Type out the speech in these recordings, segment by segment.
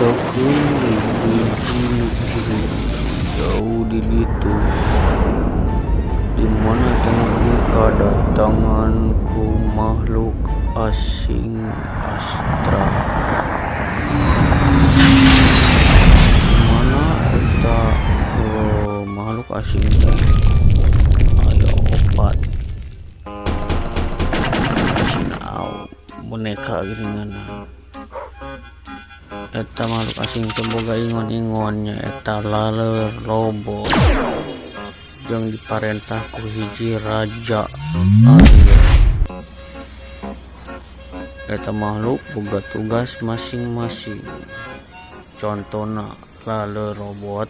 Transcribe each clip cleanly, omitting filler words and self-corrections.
Diciptakeun deui hiji nu hirup jauh di ditu, di mana eta negeri kadatangan ku makhluk asing Astra, di mana eta makhluk asing teh aya opat, boneka geuningan. Eta makhluk asing teh boga ingon-ingon, nyaeta laleur robot jeung diparentah ku hiji raja alien. Eta makhluk boga tugas masing-masing, contona laleur robot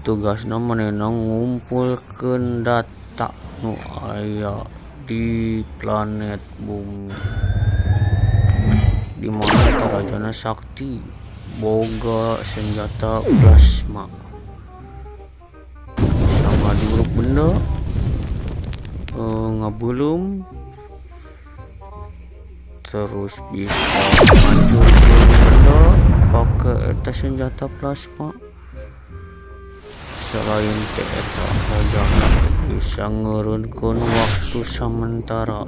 tugasna manehna ngumpulkeun data nu aya di planet bumi, di mana eta rajana sakti boga senjata plasma, bisa ngaduruk benda, ngabeuleum, terus bisa ngancurkeun benda pake eta senjata plasma. Selain ti eta, rajana bisa ngeureunkeun waktu samentara.